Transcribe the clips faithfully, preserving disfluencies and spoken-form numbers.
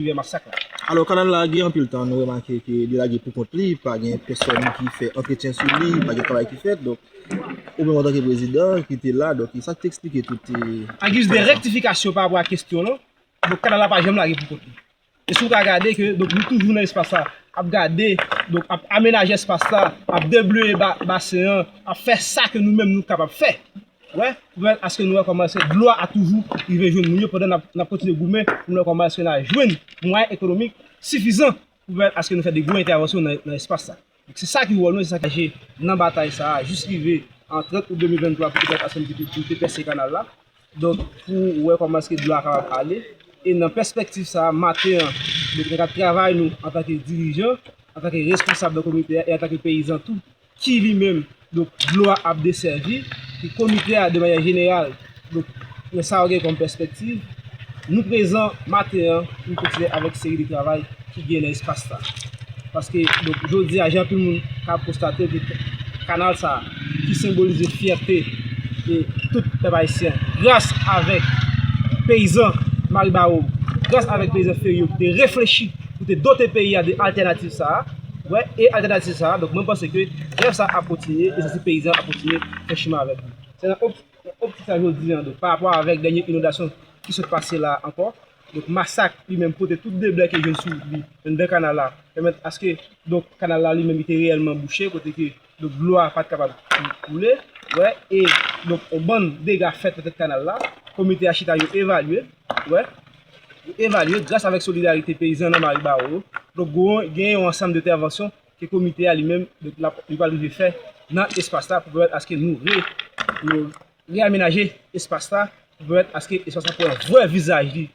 rivyè Masak la. Alò, kanal la gen anpil tan, nou remake ke li lage pou kont li, pa gen pèsòn ki fè antretyen sou li, pa gen travay ki fèt. Donk, ou menm antanke prezidan ki te la, donk sa ki te eksplike tout. An giz de rektifikasyon pa rapò a kesyon lan, donk kanal la pa janm lage pou kont li. E si w ka gade ke, donk, nou toujou nan espas la, ap gade, donk, ap amenaje espas la, ap debleye ba, basen an, ap fè sa ke nou menm nou kapab fè. Wè, pou pèmèt aske nou wè kòman èske dlo a toujou rive jwenn moun yo pandan n ap, n ap kontinye goumen pou nou wè kòman èske n a jwenn mwayen ekonomik sifizan pou pèmèt aske nou fè de gwo entèvansyon nan, nan espas sa. Donk, se sa ki wòl nou, se sa ki aje nan batay sa a, jis rive an trant out de mil venntwa pou pèmèt aske nou te, nou te pèse kanal la. Donk, pou wè kòman èske dlo a kapab ale. E nan pèspektiv sa a, maten an, donk, nou ka travay nou antanke dirijan, antanke responsab nan komite a e antanke peyizan tou, ki li menm, donk, dlo a ap desèvi, ki komite a de manyè jeneral, donk, nan sa yo gen kòm pèspektiv. Nou prezan maten an pou kontinye avèk seri de travay ki gen nan espas sa. Paske, donk, jodi a, jan anpil moun ka konstate ke kanal sa a, ki senbolize fyète e tout pèp ayisyen, gras avèk peyizan Maribawo, gras avèk peyizan Ferye, ki te reflechi pou te dote peyi a de altènativ sa a, wè, e altènativ sa a, donk, mwen panse ke rèv sa a ap kontinye, e se si peyizan ap kontinye fè chimen avèk li. Se nan op-, nan optik sa jodi a, donk, pa rapò avèk dènye inondasyon ki sot pase la ankò, donk, Masak li menm pote tout deblè ke jwenn sou wout li anndan kanal la, pèmèt aske, donk, kanal la li menm li te reyèlman bouche, kote ke, donk, dlo a pa t kapab koule, wè, e, donk, yon bann dega fèt nan tèt kanal la, komite a chita yo evalye, wè, yo evalye gras avèk solidarite peyizan nan Maribawo yo, donk, gen, gen yon ansanm de entèvansyon ke komite a li menm, donk, l ap, li pral rive fè nan espas la pou pèmèt aske nou re-, nou reyamenaje espas la pou pèmèt aske espas la pran vrè vizaj li,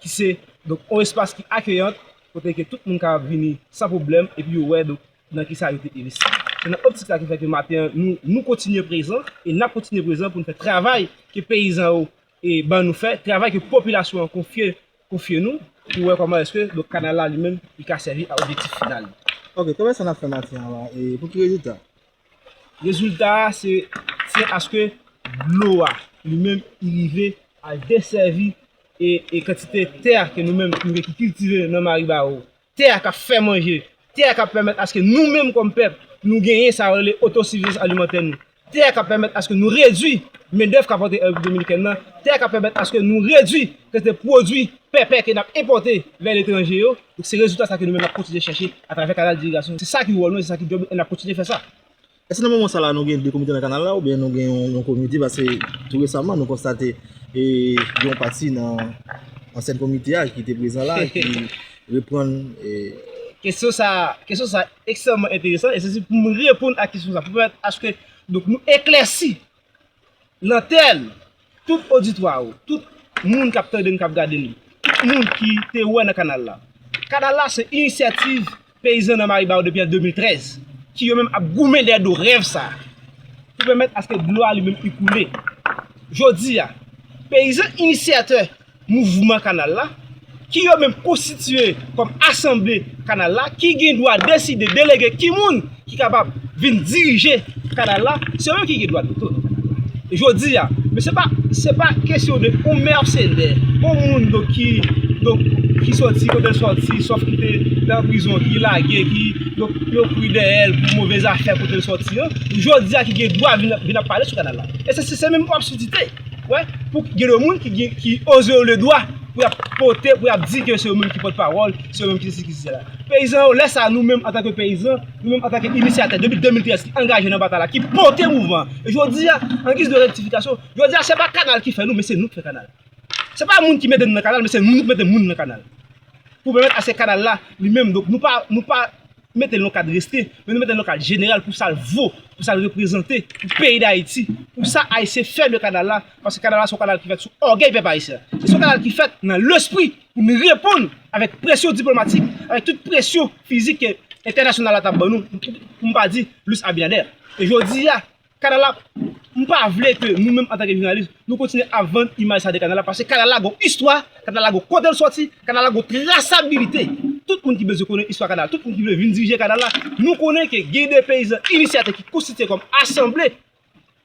ki se, donk, yon espas ki akeyan, kote ke tout moun kapab vini san pwoblèm, epi yo wè, donk, nan kisa yo te envesti. Se nan optik sa ki fè ke maten an, nou, nou kontinye prezan, e n ap kontinye prezan pou n fè travay ke peyizan yo, e, ban nou fè, travay ke popilasyon an konfye, konfye nou, pou wè kòman èske, donk, kanal la li menm, li ka sèvi a objektif final li. Ok, kòman sa n ap fè maten an la, e pou ki rezilta? Rezilta a, se, se aske dlo a, li menm, li rive al desèvi e, e kantite tè ke nou menm, nou gen ki kiltive nan Maribawo, tè k ap fè manje, tè k ap pèmèt aske nou menm kòm pèp, nou genyen sa yo rele otosifizans alimantè nou, tè k ap pèmèt aske nou redwi mendèv k ap antre an Repiblik Dominikèn nan, tè k ap pèmèt aske nou redwi kantite pwodui pèpè ke n ap enpòte vè letranje yo. Donk, se rezilta sa ke nou menm n ap kontinye chèche atravè kanal dirigasyon. Se sa ki wòl nou, se sa ki djòb nou, e n ap kontinye fè sa. Èske nan moman sa la, nou gen de komite nan kanal la, oubyen nou gen yon, yon komite, paske tou resaman, nou konstate, e, gen yon pati nan ansyen komite a ki te prezan la, ki reprann, e, kesyon sa, kesyon sa ekstrèmman enteresan, e se si pou m reponn a kesyon sa, pou pèmèt aske, donk, nou eklèsi lantèn tout oditwa yo, tout moun k ap tande n, k ap gade nou, tout moun ki te wè nan kanal la. Kanal la se inisyativ peyizan nan Maribawo depi an de mil trèz, ki yo menm ap goumen dèyè do rèv sa a, pou pèmèt aske dlo a li menm li koule. Jodi a, peyizan inisyatè mouvman kanal la, ki yo menm konstitiye kòm asanble kanal la, ki gen dwa deside, delege ki moun ki kapab vin dirije kanal la, se yo menm ki gen dwa veto nan kanal la. E jodi a, men se pa, se pa kesyon de yon mèsenè, yon moun, donk, ki, donk, ki sòti kote l sòti, sòf ki te nan prizon, ki lage, ki, donk, yo kouri dèyè l pou movèzafè kote l sòti an, jodi a ki gen dwa vin, vin ap pale sou kanal la. E se, se, se menm yon absidite. Wè, pou gen de moun ki, ki, ki oze yo le dwa pou y ap pote, pou y ap di ke se yo menm ki pòtpawòl, se yo menm ki sesi, ki sela. Peyizan yo, lè sa a, nou menm antanke peyizan, nou menm antanke inisyatè depi de mil trèz ki angaje nan batay la, ki pote mouvman an. E jodi a, an giz de rektifikasyon, jodi a, se pa kanal ki fè nou, men se nou ki fè kanal. Se pa moun ki mete nou nan kanal, men se nou ki mete moun nan kanal. Pou pèmèt aske kanal la, li menm, donk, nou pa, nou pa mete l nan kad restren, men nou mete l nan kad jeneral pou sa l vo, pou sa l reprezante, pou peyi Dayiti, pou sa Ayisyen fè de kanal la, paske kanal la se yon kanal ki fèt sou ògèy pèp ayisyen. E se yon kanal ki fèt nan lespri pou nou reponn avèk presyon diplomatik, avèk tout presyon fizik ke entènasyonal la t ap ban nou, pou, pou m pa di Luis Abinader. E jodi a, kanal la, m pa vle ke nou menm antanke jounalis, nou kontinye ap vann imaj sa de kanal la, paske kanal la gon istwa, kanal la gon kote l sòti, kanal la gon trasabilite. Tout moun ki bezwen konnen istwa kanal, tout moun ki vle vin dirije kanal la, nou konnen ke gen de peyizan inisyatè ki konstitiye kòm asanble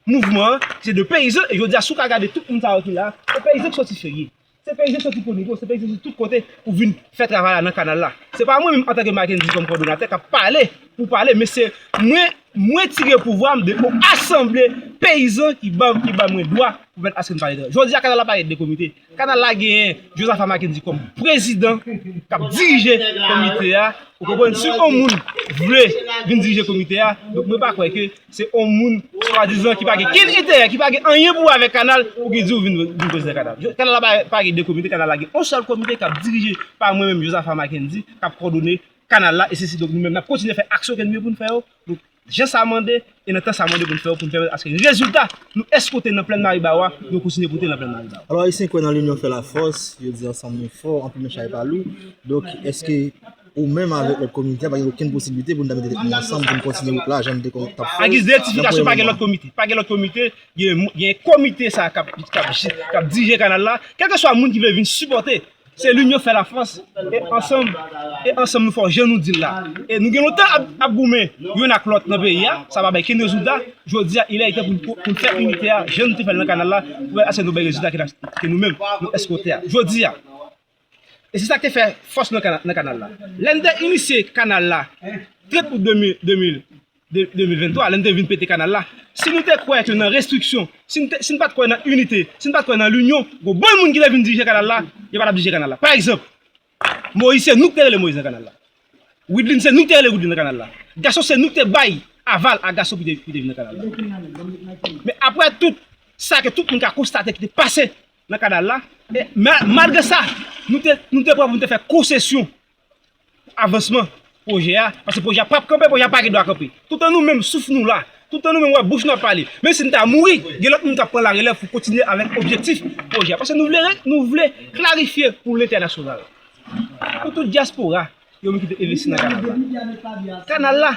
mouvman an, se de peyizan, e jodi a, si w ka gade tout moun sa yo ki la, se peyizan ki sòti Ferye. Se peyizan soti Ponigo, se peyizan soti tout kote pou vin fè travay la nan kanal la. Se pa mwen menm antanke Mackendy kòm kòdonatè k ap pale pou pale, men se mwen, mwen tire pouvwa m de yon asanble peyizan ki ban, ki ban mwen dwa pou pèmèt aske m pale de. Jodi a, kanal la pa gen de komite. Kanal la genyen Josaphat Mackendy kòm prezidan k ap dirije komite a. Ou konprann? Si yon moun vle vin dirije komite a, donk mwen pa kwè ke se yon moun swadizan ki pa gen kenn enterè, ki pa gen anyen pou wè avèk kanal, pou ki di w vin, vin prezidan kanal. Kanal la pa, pa gen de komite, kanal la gen yon sèl komite k ap dirije pa mwen menm, Josaphat Mackendy, k ap kòdone kanal la, e se si donk nou menm n ap kontinye fè aksyon ke nou gen pou n fè yo. Donk, jan sa mande, e nan tan sa mande pou n fè yo, pou n pèmèt aske rezilta nou eskote nan plèn Maribawa, nou kontinye pote nan plèn Maribawa. Alò, Ayisyen kwè nan linyon fè lafòs, yo di ansanm nou fò, anpil men chay pa lou. Donk, èske ou menm avèk lòt komite a, pa gen okenn posiblite pou n ta mete tèt nou ansanm, pou n kontinye wout la, jan n te kon-, t ap fè l? An giz de rektifikasyon, pa gen lòt komite. Pa gen lòt komite. Gen, gen komite sa k ap, k ap, k ap dirije kanal la. Kèlkeswa moun ki vle vin sipòte, se linyon fè lafòs. E ansanm, e ansanm nou fò, jan nou di l la. E nou gen lontan ap, ap goumen youn ak lòt nan peyi a, sa pa bay kenn rezilta. Jodi a, il è tan pou n, pou n fè inite a, jan nou te fè l nan kanal la, pou aske nou bay rezilta ke n ap, ke nou menm, nou eskote a. Jodi a, e se sa k te fè fòs nan kana-, nan kanal la. Lè n te inisye kanal la, trant out de mil, de mil, de, de mil venntwa, lè n te vin pete kanal la, si nou te kwè ke nan restriksyon, si n te, si n pa t kwè nan inite, si n pa t kwè nan linyon, gon bann moun ki te vin dirije kanal la, yo pa t ap dirije kanal la. Pa egzanp, Moyiz, se nou ki te rele Moyiz nan kanal la. Widlin, se nou ki te rele Widlin nan kanal la. Gason, se nou ki te bay aval a Gason pou te, pou te vin nan kanal la. Men apre tout sa ke tout moun ka konstate ki te pase nan kanal la, e ma-, malgre sa, nou te, nou te pran pou nou te fè konsesyon avansman pwojè a, paske pwojè a p ap kanpe, pwojè a pa gen dwa kanpe. Toutan nou menm souf nou la, toutan nou menm wè bouch nou ap pale, menm si n ta mouri, gen lòt moun k ap pran larelèv pou kontinye avèk objektif pwojè a. Paske nou vle, nou vle klarifye pou lentènasyonal, pou tout dyaspora, yo menm ki te envesti nan kanal la. Kanal la,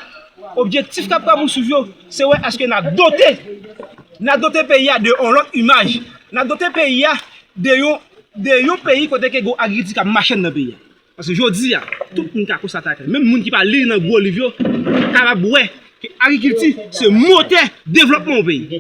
objektif k ap pran pou swiv yo, se wè aske n a dote, n a dote peyi a de yon lòt imaj, n a dote peyi a de yon, de yon peyi kote ke gon agrikilti k ap mache nan peyi a. Paske jodi a, tout moun ka konstate aklè, menm moun ki pa li nan gwo liv yo, kapab wè ke agrikilti se motè devlòpman yon peyi.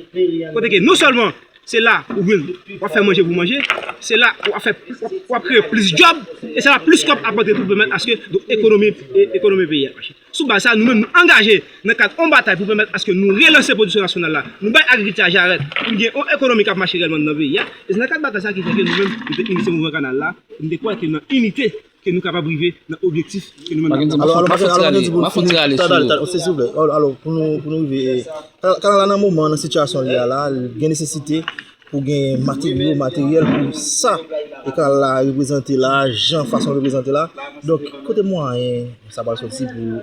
Kote ke non sèlman se la ou jwenn, w ap fè manje pou manje, se la w ap fè, w ap, w ap kreye plis djòb, e se la plis kòb ap antre tou pou pèmèt aske, donk, ekonomi, e, ekonomi peyi a mache. Sou baz sa, nou menm nou angaje nan kad yon batay pou pèmèt aske nou relanse pwodiksyon nasyonal la, nou bay agrikilti a jarèt, pou n gen yon ekonomi k ap mache reyèlman nan peyi a. E se nan kad batay sa ki fè ke nou menm nou te inisye mouvman kanal la, nou te kwè ke nan inite ke nou kapab rive nan objektif ke nou menm n ap... Mackendy, m ap fè, m ap fè ti rale, m ap fè ti rale sou... Silvouplè, alò, pou nou, pou nou rive, kanal la nan moman, nan sitiyasyon li a la, gen nesesite pou gen materyo, materyèl pou sa e kanal la reprezante la, jan fason l reprezante la. Donk, kote mwayen sa pral soti pou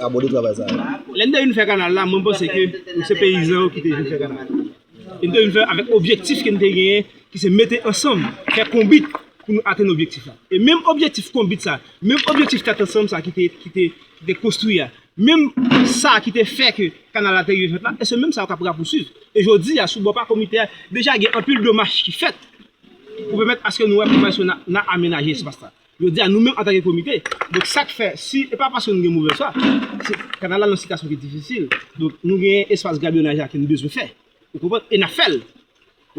abòde travay sa yo? Lè n te vin fè kanal la, mwen panse ke se peyizan yo ki te vin fè kanal la. E n te vin fè avèk objektif ke n te genyen, ki se mete ansanm, fè konbit pou nou atenn objektif la. E menm objektif konbit sa, menm objektif tèt ansanm sa ki te, ki te, ki te konstwi a, menm sa ki te fè ke kanal la te rive fèt la, e se menm sa yo k ap rapousuiv. E jodi a, sou bò pa komite a, deja gen anpil demach ki fèt pou pèmèt aske nou wè kòman èske n a, n a amenaje espas la. Jodi a, nou menm antanke komite, donk sa k fè, si, e pa paske nou gen movèz fwa, se kanal la nan sitiyasyon ki difisil. Donk nou gen espas gabyonaj la ke nou bezwen fè. Ou konprann? E n ap fè l.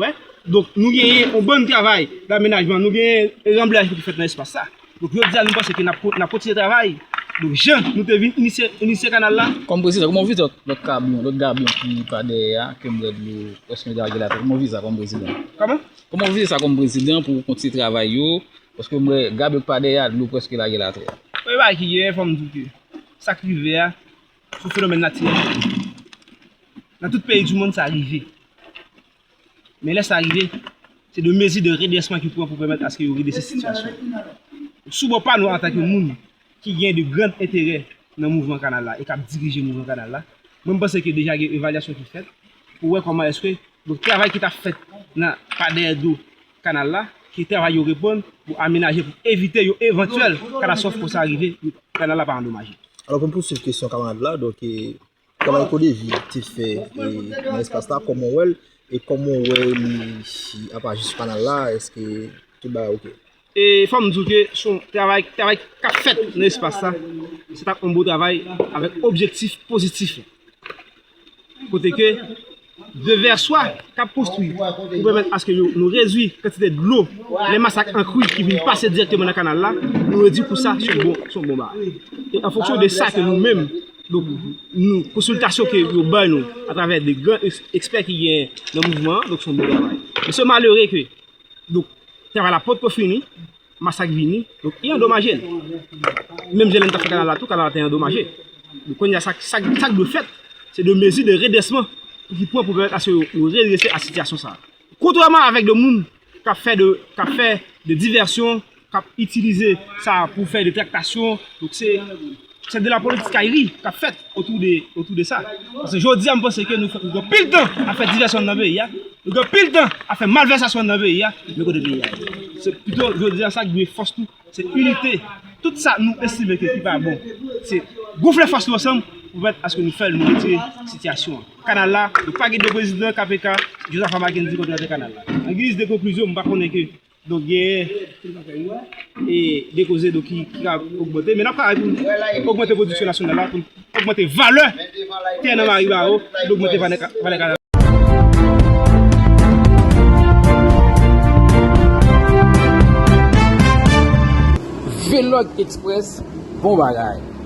Wè. Donk, nou genyen yon bann travay damenajman, nou genyen ranblaj ki fèt nan espas sa. Donk, jodi a, nou panse ke n ap ko-, n ap kontinye travay. Donk, jan nou te vin inisye, inisye kanal la. Kòm prezidan, kòman w vize lòt, lòt kabyon, lòt gabyon ki pa dèyè a, ke m wè dlo prèske degaje latè? Kòman w vize sa kòm prezidan? Kòman? Kòman w vize sa kòm prezidan pou w kontinye travay yo? Paske m wè gabyon ki pa dèyè a, dlo prèske lage latè. Premye bagay ki genyen, fò m di w ke sa k rive a, se yon fenomèn natirèl. Nan tout peyi di mond, sa rive. Men lè sa rive, se de mezi de redrèsman ki pran pou pèmèt aske yo redrese sitiyasyon. Sou bò pa nou, antanke moun ki gen de gran enterè nan mouvman kanal la e k ap dirije mouvman kanal la, mwen, m panse ke deja gen evalyasyon ki fèt pou wè kòman èske, donk, travay ki t ap fèt nan, pa dèyè do kanal la, ke travay yo reprann pou amenaje, pou evite yon evantyèl katastwòf konsa rive, kanal la pa andomaje. Alò, pou m pouse kesyon kamarad la, donk, e, Travay Kodevi te fè, e, nan espas la, kòman w wè l, e kòman w wè li, apa jis kanal la, èske tout bagay oke? E fò m di w ke se yon travay, travay k ap fèt nan espas la, se t ap yon bon travay avèk objektif pozitif. Kote ke Devèswa k ap konstwi pou pèmèt aske yo, nou redwi kantite dlo, lè masak an kri ki vin pase dirèkteman nan kanal la, nou redwi kou sa, se yon bon, se yon bon bagay. E an fonksyon de sa ke nou menm, donk, nou, konsiltasyon ke yo bay nou atravè de gran eks-, ekspè ki gen nan mouvman an, donk se yon bon travay. Men se malere ke, donk, travay la potko fini, masak vini, donk, li andomaje l. Menm jan lè n t ap fè kanal la tou, kanal la te andomaje. Donk, kounye a, sa, sa, sa k dwe fèt, se de mezi de redrèsman pou ki pran pou pèmèt aske yo, yo redrese a sitiyasyon sa a. Kontrèman avèk de moun k ap fè de, k ap fè de divèsyon, k ap itilize sa pou fè de traktasyon, donk se, se de la politikayri k ap fèt otou de, otou de sa. Paske jodi a, m panse ke nou fè, nou gen pil tan ap fè divèsyon nan peyi a, nou gen pil tan ap fè malvèsasyon nan peyi a, men kote peyi a ye? Se pito jodi a sa k dwe fòs nou, se inite. Tout sa nou estime ke ki pa bon, se gonfle fòs nou ansanm pou pèmèt aske nou fè l, nou retire sitiyasyon an. Kanal la, nou pa gen de prezidan K P K, Joseph Mackendy kontrate kanal la. An giz de konklizyon, m pa konnen ke, donk, gen, e, de koze, donk, ki, ki ka ogmante, men n ap travay pou n ogmante pwodiksyon nasyonal la, pou n ogmante valè tè nan Maribaro, pou n ogmante valè, valè kanal. Vlog Express, bon bagay.